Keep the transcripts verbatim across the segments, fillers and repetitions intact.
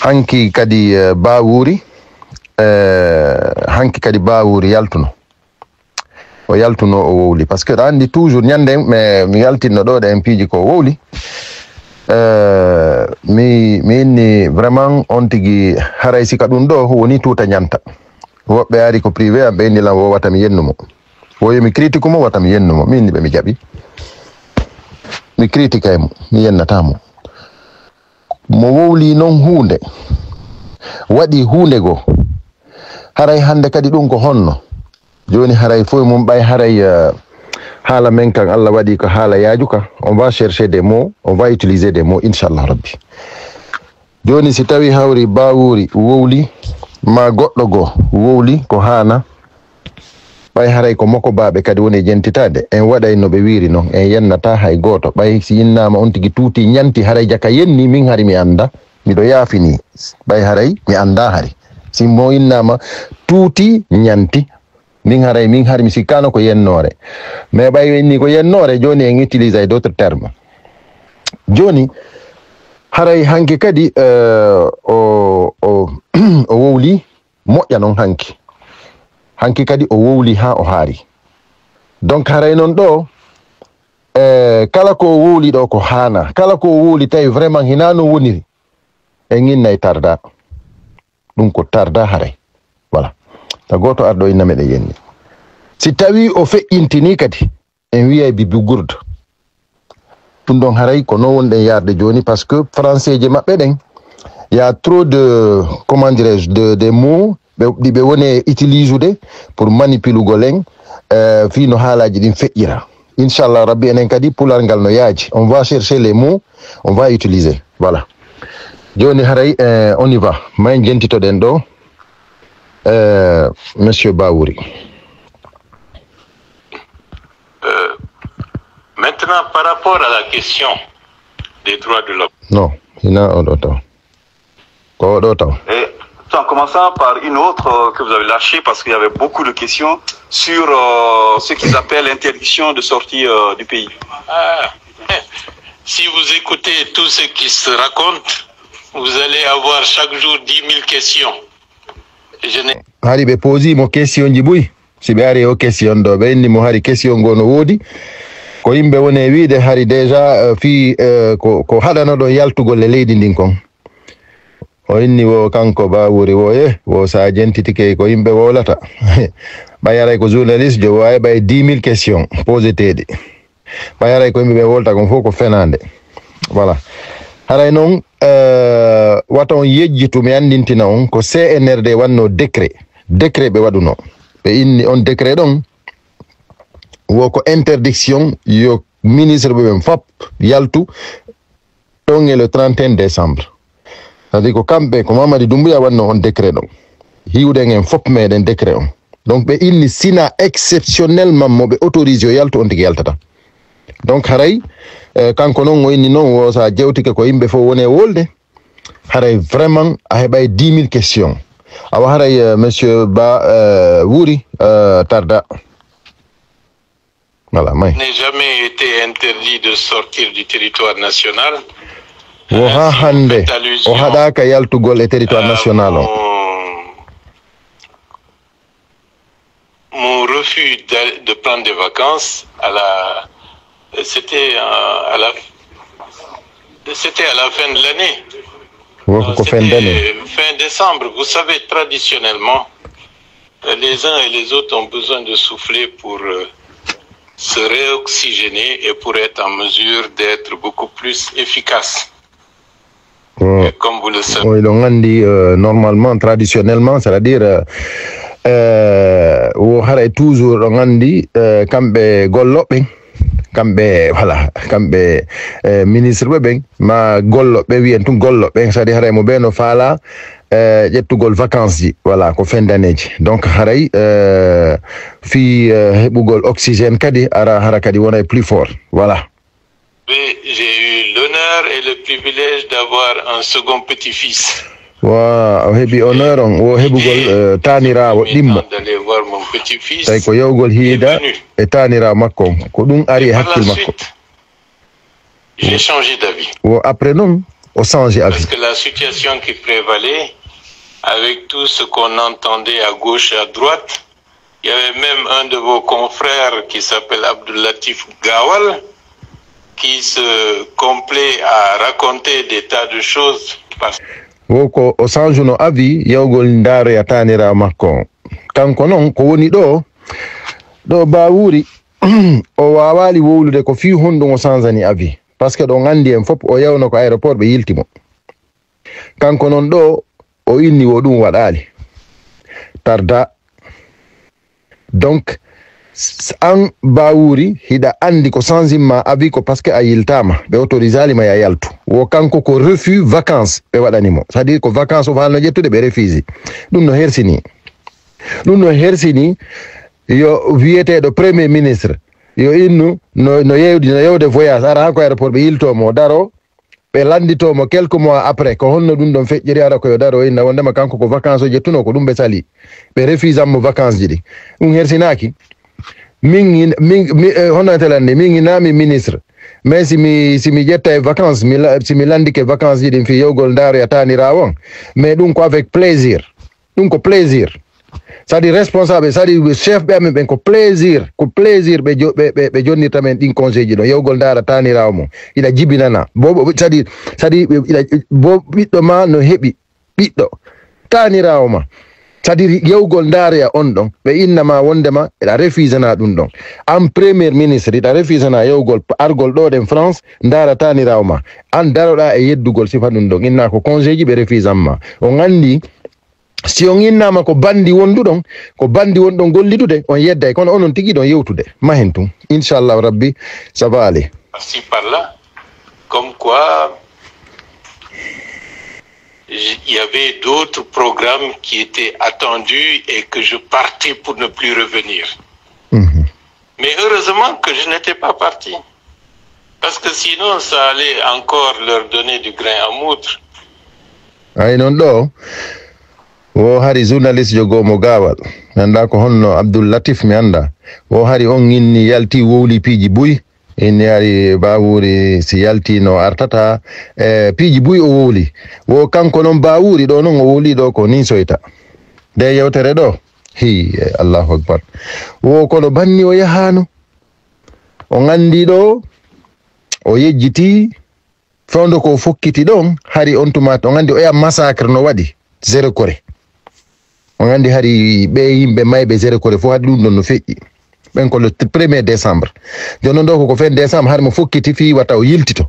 Hanki kadi, eh, Bawuri, eh, hanki kadi Bawuri yaltuno. O yaltuno, o wowli. Parce que aɗa anndi toujours ñande mi, mi yaltinno ɗo ɗen piiji ko o wowli. Eh, mi, mi inni vraiment on tigi haray sika ɗum ɗo woni tuuta ñanta. Woɓɓe ari ko privé am ɓe inni lan wo wata mi yennu mo. Wo yo mi critique mo wata mi yennu mo. Mi inni ɓe mi jaɓi. Mi critique mo, mi yennata mo. Mo wowli non huunde. Waɗi huunde goo. Haray hannde kadi ɗum ko honno? Jooni haray fof mum ɓay haray, eh, haala men kan Allah waɗi ko haala yaaju ka. On va chercher des mots, on va utiliser des mots, inchallah rabbi. Jooni si tawi hawri Bawuri wowli, ma goɗɗo goo wowli ko haana, ɓay haray ko moko baaɓe kadi woni e jentitaade, en waɗay no ɓe wiiri non, en yennata hay gooto. Ɓay si innaama on tigi tuuti ñanti haray jaka yenni, min hari mi annda, miɗo yaafini, ɓay haray mi annda hari. Si mo innaama tuuti ñanti, min haray, min hari mi sikkano ko yennoore. Mais ɓay o inni ko yennoore, jooni en utilise ay d'autres termes. Jooni, haray hanki kadi, eh, o, o, o wowli moƴƴa non hanki. Hanki kadi o wowli haa o haari. Donc haray non ɗo, eh, kala ko o wowli ɗo ko haana. Kala ko o wowli tawi vraiment hinaa no woniri. En innay tarda. Ɗum ko tarda haray. Voilà. Ta gooto arɗo inna meɗen yenni. Si tawi o feƴƴintini kadi, en wiyay bibi gurdo. Ɗum ɗon haray ko non wonɗen yaarde jooni, parce que français je maɓɓe ɗen, y a trop de, comment dirais-je, de, de mots ɓe, ɗi ɓe woni e utiliser pour manipulugol en, euh, fii no haalaaji ɗin feƴƴira. Inchallah rabbi enen kadi pular ngal no yaaji. On va chercher les mots, on va utiliser. Voilà. Jooni haray, eh, on y va. Ma en jentitoɗen ɗo, eh, Monsieur Bawuri. Euh, maintenant, par rapport à la question des droits de l'homme. Non, il a un autre. Ko oɗo taw. Et en commençant par une autre euh, que vous avez lâchée parce qu'il y avait beaucoup de questions sur euh, ce qu'ils appellent l'interdiction de sortie euh, du pays. Ah, si vous écoutez tout ce qui se raconte, vous allez avoir chaque jour dix mille questions. Je n'ai Hari ɓe posi mo question ji buy. Si ɓe ari o question ɗo, ɓe inni mo hari question ngo no woodi. Ko yimɓe woni e wiide hari déjà, euh, fii, euh, ko, ko haɗanoɗon yaltugol e leydi ndin kon. O inni wo kanko Bawuri wo, eh, wo sa jentitike ko yimɓe wowlata. Ɓay haray ko journaliste jo, wo ay ɓay dix mille questions poseteɗi. Ɓay haray ko yimɓe ɓe wolta kon fof ko fenaande. Voilà. Haray noon, euh, wata on yejjitu mi anndintina on ko C N R D wanno décret. Décret ɓe waɗuno. Ɓe inni on décret ɗon wo ko interdiction yo ministre ɓe ɓen fop yaltu ɗon e le trente et un décembre. C'est-à-dire ko kamɓe, ko Mamadi Doumbouya wanno on décret ɗon. Hiwɗen en fop meɗen décret on. Donc ɓe inni sina exceptionnellement mo ɓe autorisé o yaltu on tigi yaltata. Donc haray, eh, kanko noon o inni noon wo sa jewtike ko yimɓe fof woni e wolde, haray vraiment a heɓay dix mille questions. Awa haray, eh, monsieur Ba, eh, Wuri, eh, Tarda. Voilà, may. N'est jamais été interdit de sortir du territoire national. Wo ha hannde o haɗaaka yaltugol e territoire national o. Mon refus de, de prendre des vacances à la, c'était euh, à la, c'était à la fin de l'année. Wo ko fin d'année. Fin décembre, vous savez, traditionnellement, les uns et les autres ont besoin de souffler pour euh, se réoxygéner et pour être en mesure d'être beaucoup plus efficace. Comme vous le savez. Oɗon nganndi, euh, normalement, traditionnellement, c'est-à-dire, euh, euh, wo haray toujours ɗo nganndi, euh, kamɓe golloɓe, kamɓe, voilà, kamɓe, euh, ministre ɓe ɓen, ma golloɓe, wiyen tun golloɓe, c'est-à-dire haray mo ɓe no faala, euh, ƴettugol vacances ji, voilà, ko fin d'année ji. Donc haray, euh, fii, euh, heɓugol oxygène kadi ara hara kadi wonay plus fort, voilà. J'ai eu l'honneur et le privilège d'avoir un second petit-fils. Wa o heɓi honneur on, wo heɓugol, eh, taaniraawo ɗimmo. Tawi ko yawgol hiida e taaniraawo makko on, ko ɗum ari e hakkil makko. J'ai changé d'avis. Wo après noon O change avis. Parce que la situation qui prévalait, avec tout ce qu'on entendait à gauche et à droite, il y avait même un de vos confrères qui s'appelle Abdul Latif Gawal, qui se complaît à raconter des tas de choses. Parce... Wo ko o change no avis, yawgol ndaaroya taaniraawo makko on. Kanko non ko woni ɗo, ɗo Bawuri, o waawaali wowlude ko fii honɗum o change ani avis. Parce que ɗon anndi en fof o yawno ko aéroport ɓe yilti mo. Kanko non ɗo o inni wo ɗum waɗaali. Tarda. Donc, s-, an Bawuri, hiɗa anndi ko changement avis ko parce que a yiltaama, ɓe autorisaali ma ya yaltu. Wo kanko ko refus vacances ɓe waɗani mo. C'est-à-dire ko vacances o faalno ƴettude, ɓe refusé. Ɗum no hersini. Ɗum no hersini yo wiyeteeɗo premier ministre, yo innu no, no yewdi, no yewde voyage, ara haa ko aéroport ɓe yilto mo, o daro, ɓe lanndito mo quelques mois après, ko honno ɗum ɗon feƴƴiri, ara ko yo daro, o inna wondema kanko ko vacances o ƴettuno, ko ɗum ɓe sali. Ɓe refusé mo vacances ji ɗi. Ɗum hersinaaki. Min, min, mi, eh, hono telen ni, min ina mi ministre. Mais si mi, si mi ƴetta e vacances, mi la-, si mi lanndike vacances ji ɗin fii yewgol ndaaroya taaniraawo on, mais ɗum ko avec plaisir. Ɗum ko plaisir. C'est-à-dire responsable, c'est-à-dire chef ɓe amen ɓen ko plaisir, ko plaisir ɓe jo-, ɓe, ɓe, ɓe jonnirta men ɗin congé ji ɗon. Yewgol ndaara taaniraawo mum. Ina jibinana. Bo, bo, c'est-à-dire, c'est-à-dire, ina, bo ɓiɗɗo ma no heɓi ɓiɗɗo. Taaniraawo ma. C'est-à-dire yewgol ndaaroya on ɗon. Ɓe inna ma wondema eɗa refusana ɗum ɗon. An premier ministre, iɗa refusana yewgol argol ɗo ɗen France, ndaara taaniraawo ma. An daroɗa e yeddugol sifa ɗum ɗon. Inna ko congé ji ɓe refusan ma. On anndi, si on innama ko bandi wonduɗon, ko bandi wonɗon gollidude, on yedday. Kono onon tigi ɗon yewtude. Mahen tun. Inchallahu Rabbi, ça va aller. Par-ci, par-là, comme quoi, j-, il y avait d'autres programmes qui étaient attendus et que je partais pour ne plus revenir. Mhm. Mais heureusement que je n'étais pas parti. Parce que sinon, ça allait encore leur donner du grain à moudre. Ay non ɗo, wo hari journaliste jogo mo gaawal. Mi annda ko honno Abdul Latif mi annda. Wo hari on inni yalti wowli piiji buy. Inni hari Bawuri si yalti no artata. E piiji buy o wowli. Wo kanko non Bawuri ɗo non o wowli ɗo ko nin soyta. Nde yewtere ɗo. Hi, eh, Allahu Akbar. Wo kono banni o yahano. On anndi ɗo, o yejjiti, fewndo ko o fokkiti ɗon, hari on tuma, on anndi oya massacre no waɗi, Zéro Corée. On anndi hari ɓe yimɓe mayɓe Zéro Corée fof, hari ɗum ɗon no feƴƴi. Ɓen ko le t-, premier décembre. Jooni non ɗo ko, ko fin décembre, hari mo fokkiti fii wata o yiltito.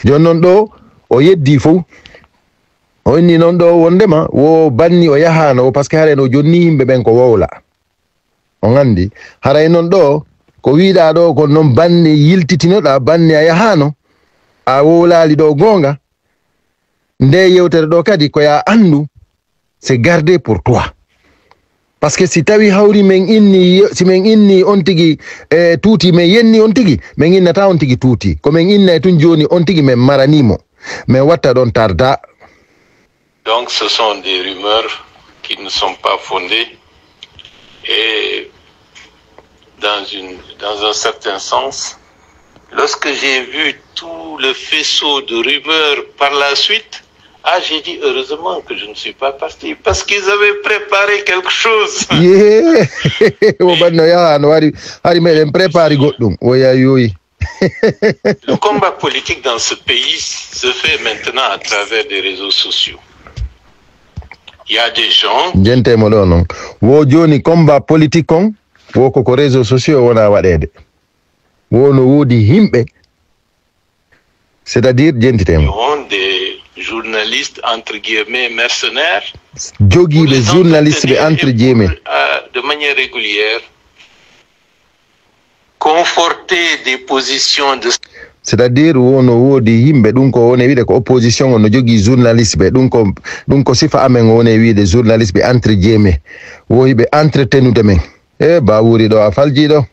Jooni non ɗo, o yeddi fof. O inni non ɗo wondema, wo banni o yahano, parce que haren o jonni yimɓe ɓen ko wowla. On anndi, haray non ɗo, ko wiiɗaa ɗo, ko non banni yiltitinoɗaa, banni a yahaano, a wowlaali ɗo goonga. Nde yewtere ɗo kadi, ko ya anndu, c'est gardé pour toi. Parce que si tawi hawri men inni, si men inni on tigi, e, tuuti, men yenni on tigi, men innata on tigi tuuti. Ko men innay tun jooni on tigi men marani mo. Men watta ɗon tarda. Donc, ce sont des rumeurs qui ne sont pas fondées. Et dans une, dans un certain sens, lorsque j'ai vu tout le faisceau de rumeurs par la suite, ah, j'ai dit, heureusement que je ne suis pas parti, parce qu'ils avaient préparé quelque chose. Ye. Wo banno yaha no wari, hari meɗen préparé goɗɗum. O yayoyi. Le combat politique dans ce pays se fait maintenant à travers des réseaux sociaux. Il y a des gens... Jentemo ɗo non. Wo joni combat politique on, wo ko, ko réseaux sociaux wona waɗede. Wo no wodi himɓe, c'est-à-dire, jentitemo, qui ont des journalistes, entre guillemets, mercenaires, jogiiɓe journaliste ɓe, entre guillemets, pour, euh, de manière régulière, conforter des positions de... C'est-à-dire, wono woodi yimɓe, ɗum ko woni wiide ko opposition, on no jogii journaliste ɓe. Ɗum ko, ɗum ko sifa amen, woni wiide journaliste ɓe, entre guillemets. Wo hiɓe entretenude men. E Bawuri ɗo, a falji ɗo.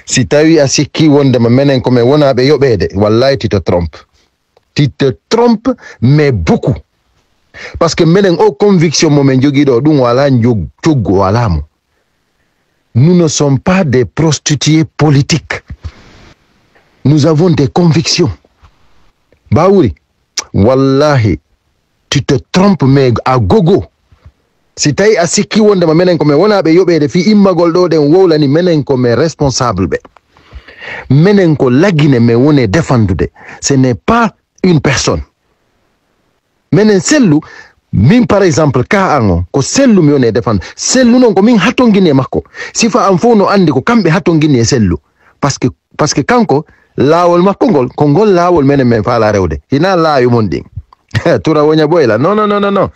Si tawi a sikki wondema menen ko men wonaaɓe yoɓeede, wallahi, tu te trompes. Tu te trompes, mais beaucoup. Parce que menen o conviction mo men jogii ɗo, ɗum wala jog-, coggu, wala mo. Nous ne sommes pas des prostituées politiques. Nous avons des convictions. Bawuri, Wallahi, tu te trompes, mais à gogo. Si tawi a sikki wondema menen ko men wonaaɓe yoɓeede fii immagol ɗoo ɗen wowlani menen ko men responsable ɓe. Menen ko lagine men woni e defandude. Ce n'est pas une personne. Menen sellu, min par exemple, ka an on, ko sellu mi woni e defandu. Sellu non ko min hatongini e makko. Sifa an fof no anndi ko kamɓe hatongini e sellu. Parce que, parce que kanko, laawol makko ngol, ko ngol laawol menen men faalaa rewde. Hinaa laawi mon ɗin. Tura woña ɓoyla. Non, non, non, non, non.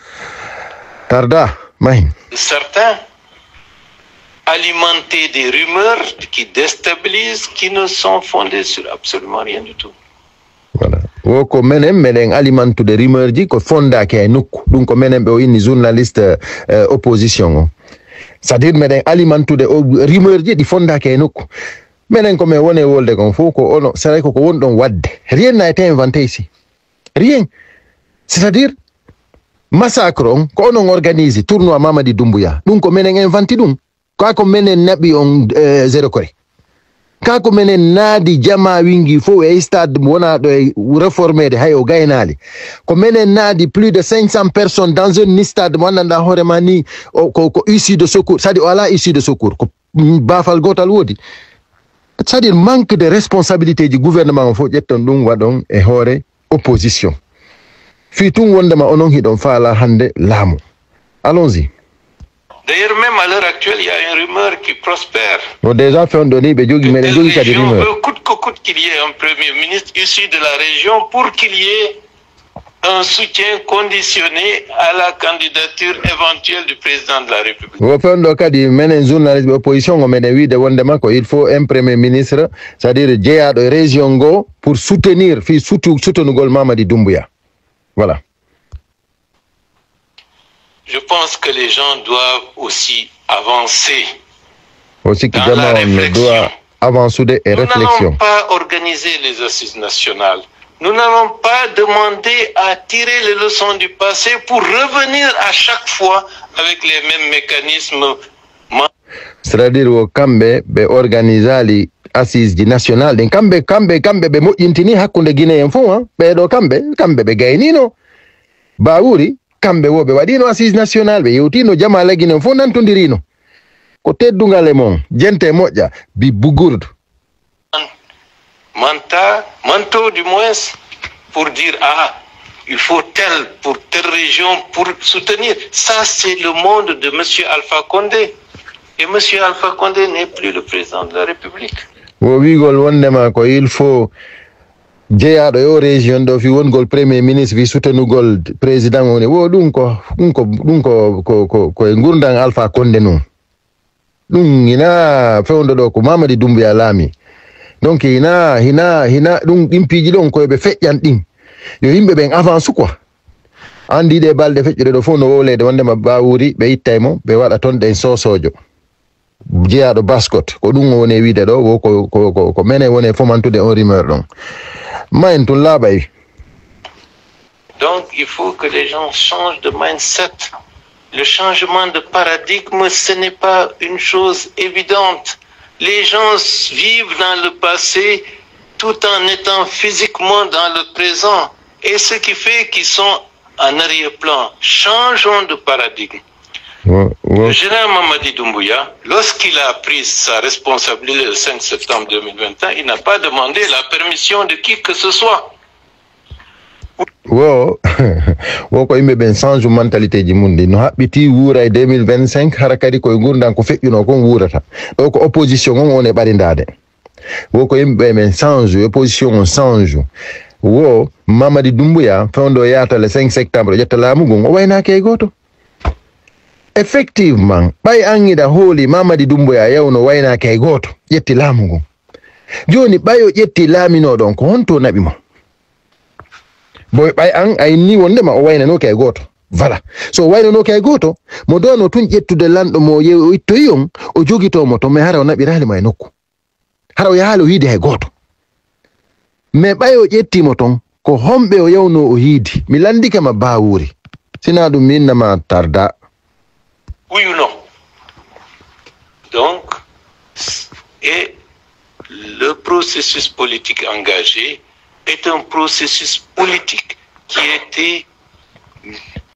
Tarda, mahin. Certains alimenter des rumeurs qui déstabilisent, qui ne sont fondées sur absolument rien du tout. Voilà. Wo ko menen, meɗen alimantude rumeur ji ko fondaaki hay nokku. Ɗum ko menen ɓe o inni journaliste, euh, opposition o. C'est-à-dire meɗen alimantude o rumeur ji ɗi fondaaki hay nokku. Menen ko men woni e wolde kon fof ko ono, c'est vrai ko ko woni ɗon waɗde. Rien n'a été inventé ici. Rien. C'est-à-dire, massacre on, ko onon organise tournoi Mamadi Doumbouya. Ɗum ko menen inventi ɗum. Kaa ko menen naɓi on, eh, zéro kore. Kaa ko menen naadi jamaa wingi fof e stade mo wonaa ɗo e réformede hay o gaynaali. Ko menen naadi plus de cinq cents personnes dans un stade mo anndanɗaa hoore ma ni o, ko, ko issue de secours, c'est-à-dire o alaa issue de secours. Ko baafal gootal woodi. C'est-à-dire manque de responsabilité ji gouvernement o fof ƴetton ɗum waɗon e hoore opposition. Fii tun wondema onon hiɗon faalaa hannde laamu. Allons-y. D'ailleurs, même à l'heure actuelle, il y a une rumeur qui prospère. Bon, déjà, fewndo ni, ɓe jogi, meɗen jogi kadi rumeur. Veut coûte que coûte qu'il y ait un premier ministre issu de la région pour qu'il y ait un soutien conditionné à la candidature éventuelle du président de la République. Wo fewndo kadi, menen journaliste ɓe opposition o, meɗen wiide wondema ko il faut un premier ministre, c'est-à-dire jeyaaɗo e région ngo pour soutenir, fii soutu-, soutenugol Mamadi Doumbouya. Voilà. Je pense que les gens doivent aussi avancer. O sikki dans la jamaa on no réflexion. Doit avancude e réflexion. Nous n'allons pas organiser les assises nationales. Nous n'allons pas demander à tirer les leçons du passé pour revenir à chaque fois avec les mêmes mécanismes. C'est-à-dire wo kamɓe ɓe organisaali assises ji nationales ɗin. Kamɓe, kamɓe, kamɓe ɓe moƴƴintini hakkunde Guinéen fof, hein. Ɓee ɗoo kamɓe, kamɓe ɓe gaynino. Bawuri, kamɓe wo ɓe waɗino assises nationales, ɓe yewtino jamaa Guinéen fof nantondirino. Ko teddungal e mon, jente moƴƴa, bi bugurdu. Manta, manto du moins, pour dire, ah, il faut tel pour telle région pour soutenir. Ça, c'est le monde de monsieur Alpha Condé. Et monsieur Alpha Condé n'est plus le président de la République. Wo wiigol wondema ko il faut jeyaaɗo e o région ɗo fii wongol premier ministre, fii soutenugol président o ne. Wo ɗum ko, ɗum ko, ɗum ko, ko, ko, ko e ngurndan Alpha Condé non. Ɗum ina fewndo ɗo ko Mamadi Doumbouya laami. Donc ina, ina, ina ɗum ɗin piiji ɗon ko ɓe feƴƴan ɗin. Yo yimɓe ɓen avance quoi. Andi ɗe balɗe feƴƴuɗe ɗo fof no wowleede wondema Bawuri ɓe ittay mo, ɓe waɗa toon ɗen soosoojo. Jeyaaɗo Baskot, ko ɗum o woni e wiide ɗo, wo ko, ko, ko, ko menen woni e fomantude on rumeur ɗon. Ma en tun laaɓay. Donc, il faut que les gens changent de mindset. Le changement de paradigme, ce n'est pas une chose évidente. Les gens vivent dans le passé tout en étant physiquement dans le présent. Et ce qui fait qu'ils sont en arrière-plan. Changeons de paradigme. Ouais, ouais. Le général Mamadi Doumbouya, lorsqu'il a pris sa responsabilité le cinq septembre deux mille vingt et un, il n'a pas demandé la permission de qui que ce soit. Wo, wo ko yimɓe ɓen change mentalité ji mum ɗin. No haɓɓiti wuura e deux mille vingt-cinq, hara kadi koye ngurndan ko feƴƴuno kon wuurata. Ɗo ko opposition on woni e ɓarindaade. Wo ko yimɓe ɓe men change, opposition on change. Wo Mamadi Doumbouya, fewndo yaata le cinq septembre, ƴetta laamu ngun, o waynaaki hay gooto. Effectivement, ɓay an hiɗa hooli Mamadi Doumbouya yawno waynaaki hay gooto, ƴetti laamu ngun. Jooni, ɓay o ƴetti laaminooɗo on, ko honto o naɓi mo? Boy, ɓay an, a inni wondema o waynanooki hay gooto. Voilà. So o waynanooki hay gooto, mo dono tun ƴettude lanɗo mo o yewi, o ittoyi on, o jogito mo to, mais hara o naɓiraali mo e nokku. Hara o yahaali o hiidi hay gooto. Mais ɓay o ƴetti mo ton, ko homɓe o yawno o hiidi? Mi landike ma Bawuri. Sina ɗum mi inna ma Tarda. Oui ou non? Donc, et le processus politique engagé est un processus politique Cetti.